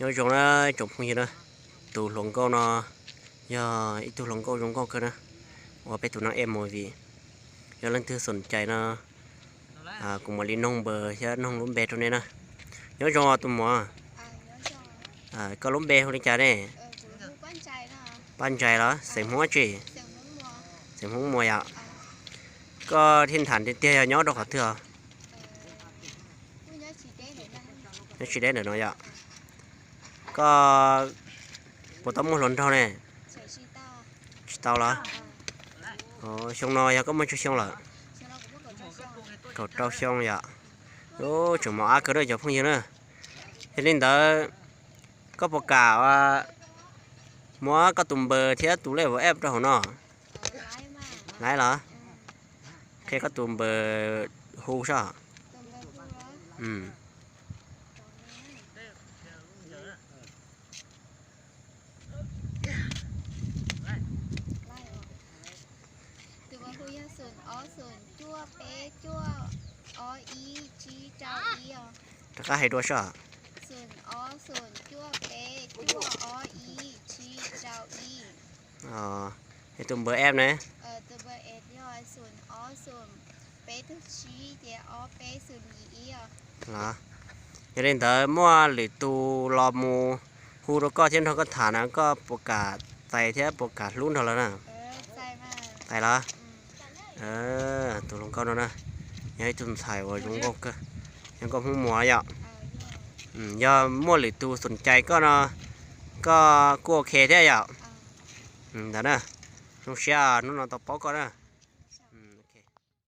Nyob zoo na tsoom phooj ywg na, tus hluas nkauj no yog ib tug hluas nkauj zoo nkauj kawg na, uas peb tus no movie. Yog leej twg xoom cais no, kuv mam li noog npawb thiab noog lub npe rau nej na. Nyob zoo tus muam, koj lub npe hu li cas ne? Paj Ntsais los xeem Hmoob dab tsi? Xeem Hmoob Muas yom. Koj thiaj tham tiag tiag yog nyob rau qhov twg os? Nyob tsis deb ntawm no yom. Koj puas tau muaj hluas nraug ne? Tsis tau los? Xyoo no yog koj muaj tsawg xyoo lawm? Kaum rau xyoo yom. Tseem mos ab kawg na cov phooj ywg na. Yog li ntawd koj puas kam muab koj tus npawb thiab tus lej app rau hauv no? Laib los? Qhia koj tus npawb hu soj. Tus npawb hu yog xoom ob xoom cuaj peb cuaj ob ib tsib rau ib os. Rov qab hais dua soj. Xoom ob xoom cuaj peb cuaj ob ib tsib rau ib. Es tus npawb app ne? Tus npawb app yog xoom ob xoom peb tug tsib ces ob peb xoom yim ib os. Los, yog li ntawd muaj lwm tus los mus hu rau koj thiab nrog koj tham na, koj puas kam txais thiab puas kam hlub nrog lawv na? Txais los? Tus hluas nkauj no na, yog ib tug ntxhais uas zoo nkauj kawg, zoo nkauj Hmoob Muas yom. Yog muaj lwm tus xoom cais koj no, koj kuj ok thiab yom. Ntawd na, zoo siab hnub no tau paub koj na.